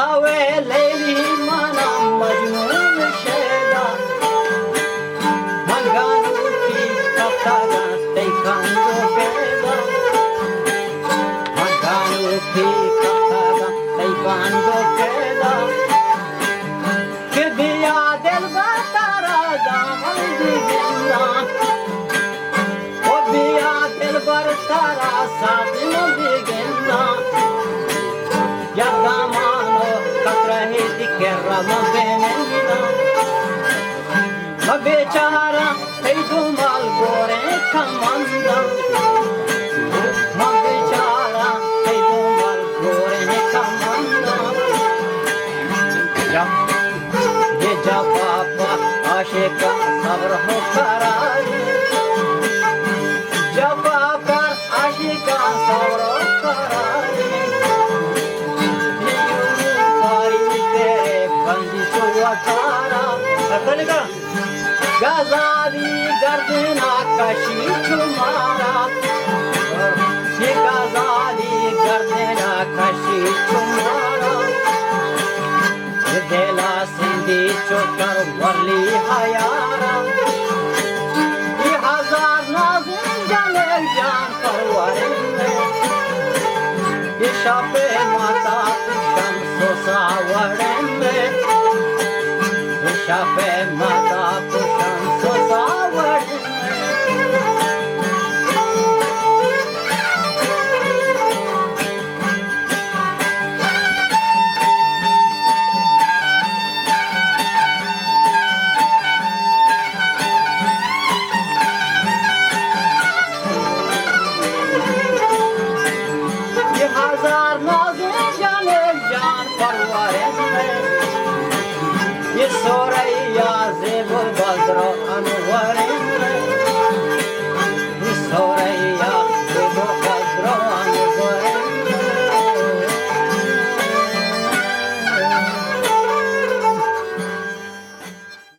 اوے لیلی مانا مجنون شیدا، من گانوکی کپتگاں تئی کندو پیدا، من گانوکی کپتگاں تئی کندو پیدا، کہ بیا دلبر ترا دامن بگنداں۔ او بیا دلبر ترا ساتن بگنداں، یک دامان و قطرہ دگرا من بننداں۔ من بیچارہ تئی دومال گوریں کمنداں، من بیچارہ تئی دومال گوریں کمنداں۔ جا، یہ جفا پر عاشقاں صبر ہو قراری، جفا پر عاشقاں صبر ہو قراری، یہ یوں پاری تیرے بندی چو وتارا۔ غزالی گردنا کشی چو مارا، یہ غزالی گردنا کشی چو مارا، یہ دلا سندی چو کر ولی حیارا، یہ ہزار نازن جنے جان پروریں، یہ شپ ماتا شمس ساوڑیں، یہ شپ ماتا شمس ساوڑیں۔ یہ ہزار نازیں جانے جان پروریں، یہ سوریا